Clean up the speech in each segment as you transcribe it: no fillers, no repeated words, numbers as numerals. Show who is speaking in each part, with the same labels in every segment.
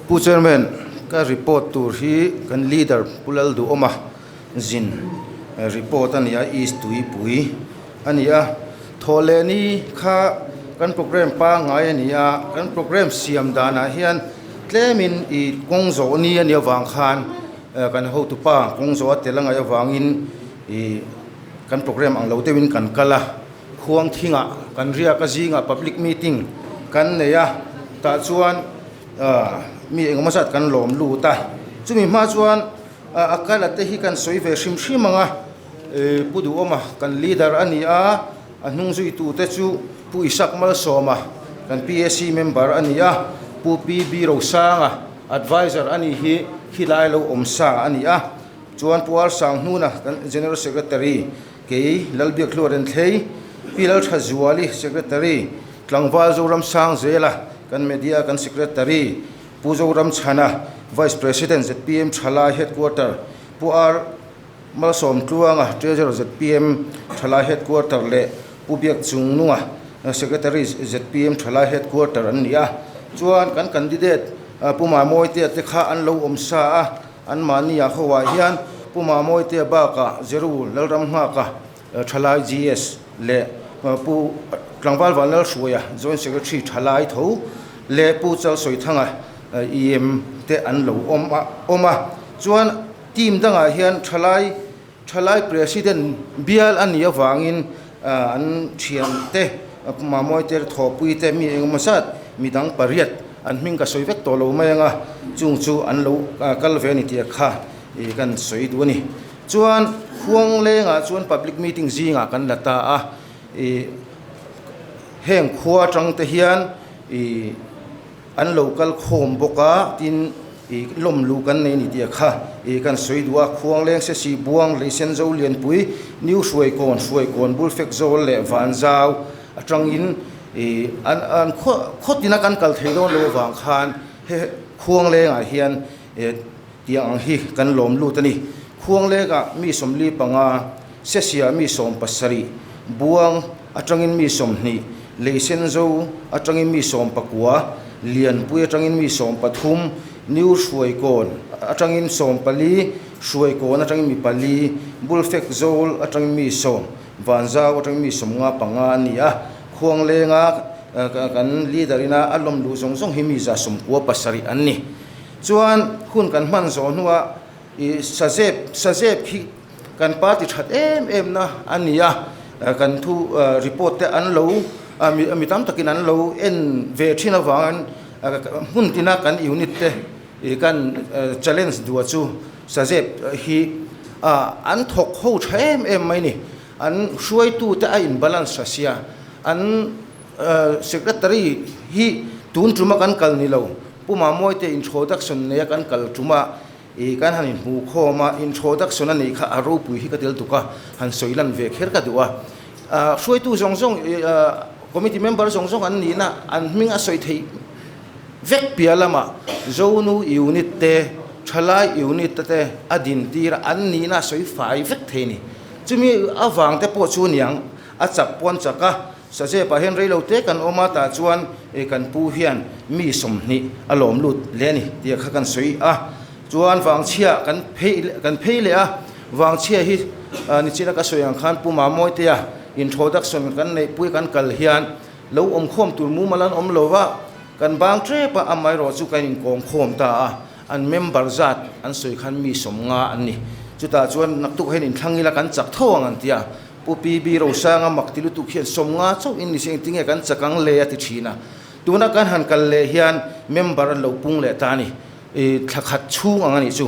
Speaker 1: Pu Chairman, ka report tur hi kan leader Pu Lalduhawma zin report a ni a, East Tuipui a ni a. Thawhlehni kha kan programme pangngai a ni a, kan programme siam danah hian tlemin ih kawng zawh ni a nih avang khan kan hotupa kawng zawh a tel a ngaih avangin ih kan programme ang lo deuhin kan kal a. Khuang thingah kan riak a zingah public meeting kan nei a, tah chuan mi engemaw zat kan lawm lut a, chumi hma chuan a kal a te hi kan sawi ve hrim hrim ang a, Pu Duhawma kan leader a ni a, a hnung zuitu te chu Pu Isak Malsawma kan PAC member a ni a, Pu PB Rosanga adviser a ni hi khilai lo awm sa a ni a, chuan Pu Arsanghmuna kan General Secretary Kei Lalbiakhlua Renthlei, Pi Lalthazuali, Secretary, Tlangval Zoram Sangzela, kan Media kan Secretary, Pu Zoram Chhana, Vice President zpm Thalai Headquarter, Pu R Malsawm Tluanga, Treasurer zpm Thalai Headquarter leh Pu Biak Chungnunga, Secretary zpm Thalai Headquarter an ni a. Chuan kan candidate Pu Mamoitea te kha an lo awm sa a. Anmahni-ah hoah hian Pu Mamoitea bakah Jeru Lalramnghaka, Thalai GS leh Pu Tlangval Vanlalhruaia, Joint Secretary Thalai tho leh Pu Chalsawithanga, EM te an lo awm a awm a. Chuan team dangah hian Thalai Thalai President bial a nih avangin an thiante Pu Mamoitea thawhpui te mi engemaw zat midang pariat an hming ka sawi vek tawh lo mai anga chung chu an lo kal ve a ni tih kha kan sawi duh a ni. Chuan khuang lengah chuan public meeting zingah kan la ta a, heng khua atang te hian ih An lo kal khawm bawk a, tin i lawm lu kan nei ni tih kha i kan sawi duh a, Khuangleng Sesi Buang Leisen Zo Lianpui, New Hruaikawn, Hruaikawn Bulfek Zawl leh Vanzau atangin i an an khaw tina kan kal thei dawn lo avang khan he Khuanglengah hian tiang ang hi kan lawm lut a ni. Khuanglengah mi 45, Sesia mi 70, Buang atangin mi 20, Leisenzo atangin mi 19, Lianpui atangin mi 13, New Hruaikawn atangin 14, Hruaikawn atangin mi pali, Bulfek Zawl atangin mi 10, Vanzau atangin mi 55 a ni a. Khuanglenga kan leader ina a lawm luh zawng zawng hi mi 97 an ni. Chuan hun kan hman zawh hnuah i sazep sazep hi Kan party that em em na a ni a, kan thu report te an lo mi tam takin an lo en ve thin avangin hmun tina kan unit te kan challenge duah chu Sazep hi an thawk ho tha em em mai ni. An hruaitu te a in balance tha sia, an secretary hi tun tuma kan kal ni lo, Pu Mamawite introduction neia kan kal tuma I kan han inhmuh khawm a, introduction a nih kha a ropui hi ka tel tuk a, han sawi lan ve kher ka duh a. Hruaitu zawng zawng, committee member zawng zawng an nihna an hming a sawi theih vek piah lamah Zonu unit te, Thalai unit te a din tir a, an nihna a sawi fai vek thei a ni. Chumi avang te pawh chu niang a chak pawn chak a, Sazep-ah hian reilo te kan awm a, tah chuan kan pu hian mi 20 a lawm lut leh a ni tih kha kan sawi a. Chuan Vangchhia kan phei kan phei leh a, Vangchhia hi nichina ka sawi ang khan Pu Mamoitea introduction kan neihpui kan kal hian lo awm khawm tur mumal an awm lo va, kan bang tep a, amaherawh chu kan inkawm khawm ta a, an member zat an sawi khan mi 50 an ni. Chutah chuan naktuk hian inthlang ila kan chak tho ang an ti a. Pu PB Rosanga mak ti lutuk hian 50 chauh in ni se engtinge kan chak ang le a ti thin a. Tuna kan han kal leh hian member an lo pung leh ta a ni. I thla khat chhung ang a nih chu.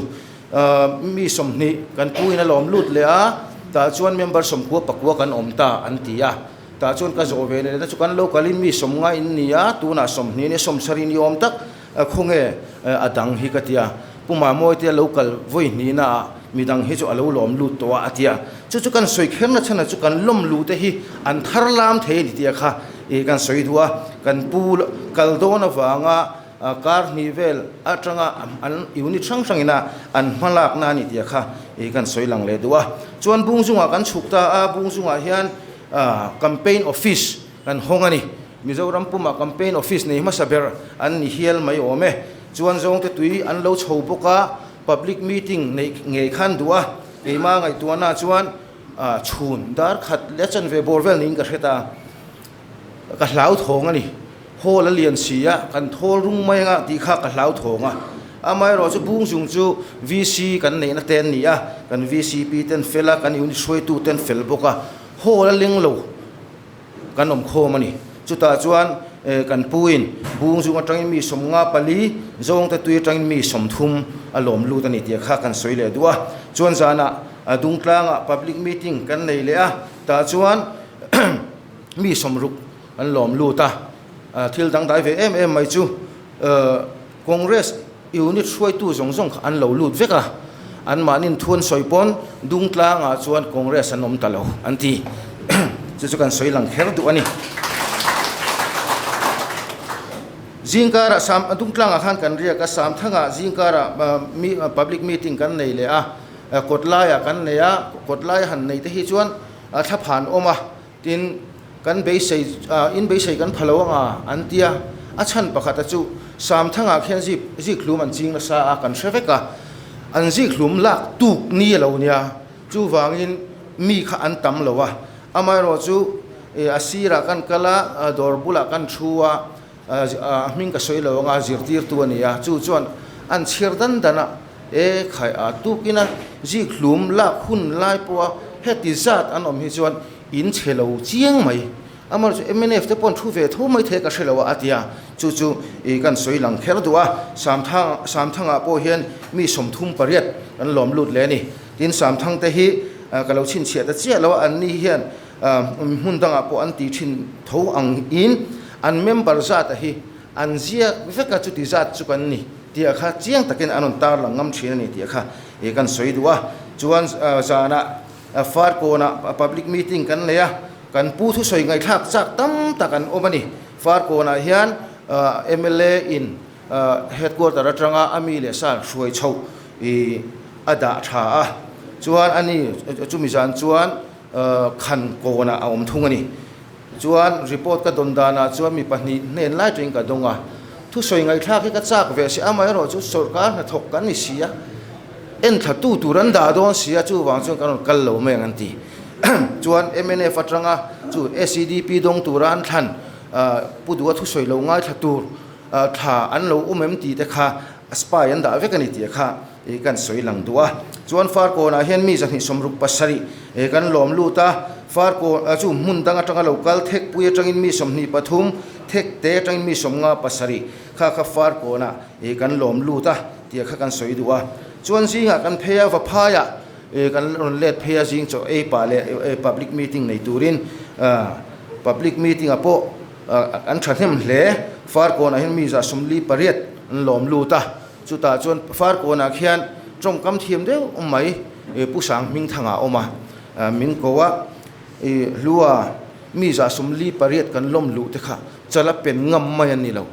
Speaker 1: Mi 20 kan pu in a lawm lut leh a, tah chuan member 94 kan awm ta an ti a. Tah chuan ka zawh ve leh na chu kan lo kalin mi 50 in ni a, tunah 20 ni 70 ni awm tak khawnge a dang hi ka ti a. Pu Mamawite a lo kal vawi hnihna ah midang hi chu a lo lawm lut tawh a a ti a. Chu chu kan sawi kherna chhan ah chu kan lawm lu te hi an thar lam thei a ni tih a kha ih kan sawi duh a. Kan pu kal dawn avanga kar hnih vel atanga an unit hrang hrang ina an hma lakna a ni tih a kha ih kan sawi lang leh duh a. Chuan bung zungah kan chhuk ta a, bung zungah hian campaign office kan hawng a ni. Mizoram pumah campaign office nei hmasa ber an ni hial mai awm e. Chuan zawngte tui an lo chho bawk a, public meeting neih ngei khan duh a, keimah ngaihtuahna chuan chhun dar khat leh chanve bawr vel niin ka hre ta. Ka hlauthawng a ni. Hall a lian si a, kan thawl rung mai anga tih kha ka hlauthawng a. Amaherawh chu bung zung chu VC kan neihna te an ni a, kan VCP ten fel a, kan unit hruaitu ten fel bawk a, hall a leng lo kan awm khawm a ni. Chutah chuan kan puin bung zung atangin mi sawmnga pali, zawngte tui atangin mi 30 a lawm lut a ni tih kha kan sawi leh duh a. Chuan zanah Dungtlangah public meeting kan nei leh a, tah chuan mi 60 an lawm lut a, thil dangdai ve em em mai chu Congress unit hruaitu zawng zawng kha an lo lut vek a, anmahnin thu an sawi pawn Dungtlangah chuan Congress an awm ta lo an ti. Chu chu kan sawi lang kher duh a ni. Zingkarah Sam Dungtlangah khan kan riak a, Samthangah zingkarah public meeting kan nei leh a, kawtlaiah kan nei a, kawtlai han nei te hi chuan A thla phan awm a, tin, kan beisei, in beisei kan pha lo anga an ti a. A chhan pakhata chu Samthangah khian zik, zikhlum an ching nasa a, kan hre vek a. An zikhlum lak tuk ni a lo nia, chuvangin mi kha an tam lo a. Amaherawh chu a sirah kan kal a, dawr bulah kan thu a, a hming ka sawi lo anga zirtirtu a ni a, chu chuan an chhiar dan dan a, E khai a tukina zikhlum lak hun lai pawha heti zat an awm hi chuan in chhe lo chiang mai. Amaherawhchu chu mnf te pawh an thu ve tho mai thei ka hre lo a a ti a, chu chu i kan sawi lang kher duh a, Samthang Samthangah pawh hian mi 38 kan lawm lut leh a ni. Tin Samthang te hi ka lo chhinchhiah ta chiah lo a, an ni hian hmun dangah pawh an ti thin tho ang in an member zat a hi an ziak vek a, chuti zat chu kan ni tih a kha chiang takin an rawn tar lang ngam thin a ni tih a kha ih kan sawi duh a. Chuan zanah Farkawnah public meeting kan nei a, kan pu thusawi ngaihthlak chak tam tak an awm a ni. Farkawnah hian mla in headquarter atanga a mi leh sa hruai chhoh ih a dah tha a, chuan ani chumi zan chuan Khan kawnah a awm thung a ni. Chuan report ka dawn danah chuan mi pahnih hnen lai tawhin ka dawng a, thusawi ngaihthlak hi ka chak ve si, amaherawh chu sawrkar hnathawk kan ni si a, enthla tu tur an dah dawn si a, chuvang chuan kan rawn kal lo mai ang an ti. Chuan mnf atanga chu SEDP dawng tura an thlan Pu Duha thusawi lo ngaithla tur thla an lo awm em tih te kha spy an dah vek a ni tih kha i kan sawi lang duh a. Chuan Farkawnah hian mi 267 kan lawm lut a, Farkawn chu hmun dang atanga lo kal Thekpui atangin mi 23, Thekte atangin mi 57 kha kha Farkawnah kan lawm lut a tih kha kan sawi duh a. Chuan zingah kan phei a, Vaphaiah kan rawn let phei a zing chaw ei pah leh public meeting nei turin public meeting ah pawh an thahnem hle. Farkawnah hian mi 48 an lawm lut a. Chutah chuan Farkawnah khian tawngkam thiam deuh mai Pu Sang Hmingthanga a awm a, min ko a, i hlua mi 48 kan lawm luh te kha chala pen ngam mai an ni lo,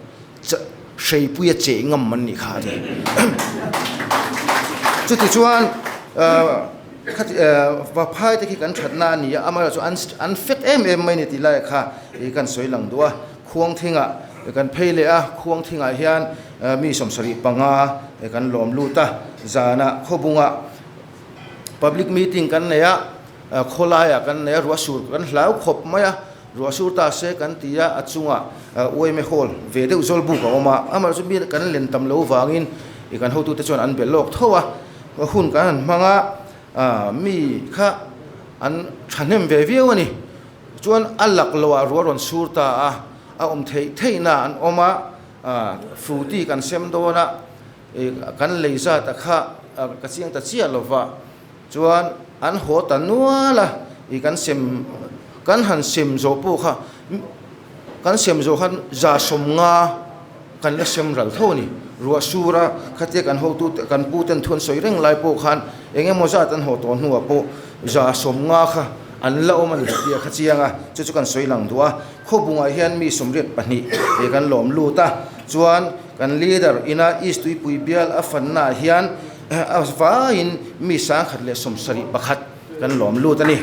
Speaker 1: hreipuia cheh ngam an nih kha a ti. Chutichuan khati Vaphai te khi kan thatna a ni a, amaherawhchu an fet em em mai a ni tih laiah kha kan sawi lang duh a, Khuangthingah kan phei leh a, Khuangthingah hian Mi 75 kan lawm lut a, zanah khawbungah public meeting kan nei a, khawlaiah kan nei a, ruah sur kan hlau khawp mai a, ruah sur ta se kan ti a, a chungah uaime hall ve deuh zawl buk a awm a, amaherawhchu mi kan len tam lo vangin kan hotute chuan an be lawk tho a, hun kan han hmang a, mi kha an thahnem ve viau a ni, chuan a lak loah ruah rawn sur ta a, a awm theih theihna an awm a. Fruity kan sem dawn a, kan lei zat a kha ka chiang ta chiah lo va, chuan an haw ta nual a, i kan sem kan han sem zawh pawh kha kan sem zawh khan 150 kan la sem ral tho a ni. Ruah sur a khatia kan hotu te kan pu ten thu an sawi reng lai pawh khan eng emaw zat an haw tawh hnuah pawh 150 kha an la awm a ni tih a kha chiang a, chu chu kan sawi lang duh a. Khawbungah hian mi 82 he kan lawm lut a, chuan kan leader ina East Tuipui bial a fannaah hian a vaiin mi 171 kan lawm lut a ni.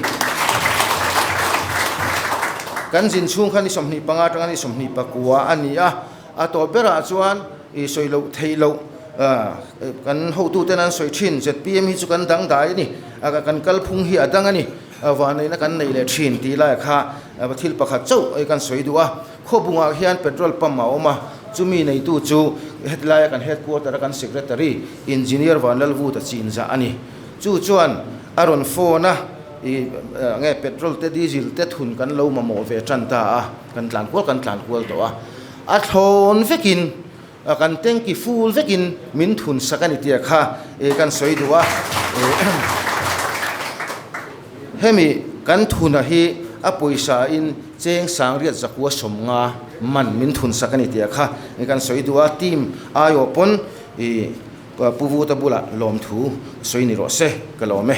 Speaker 1: Kan zin chhung kha ni 25 atanga ni 29 a ni a, a tawp berah chuan I sawi loh theih loh kan hotuten an sawi thin zpm hi chu kan dangdai a ni kan kalphung hi a dang a ni vahneihna kan neih leh thin tih lai kha thil pakhat chauh kan sawi duh a khawbungah hian petrol pump a awm a chumi neitu chu hetilaia kan headquarter a kan secretary engineer Vanlalvuta chinzah a ni chu chuan a rawn phone a i nge petrol te diesel te thun kan lo mamawh ve tan ta a kan tlan kual kan tlan kual tawh a. A thlawn vekin kan tanki full vekin min thun sak a ni tih kha kan sawi duh a. Hemi kan thuna hi a pawisa in cheng sangriat zakua sawmnga man min thun sak a ni tih kha kan sawi duh a. Team aiawh pawn Pu Vuta bulah lawmthu sawi ni rawh se ka lawm e.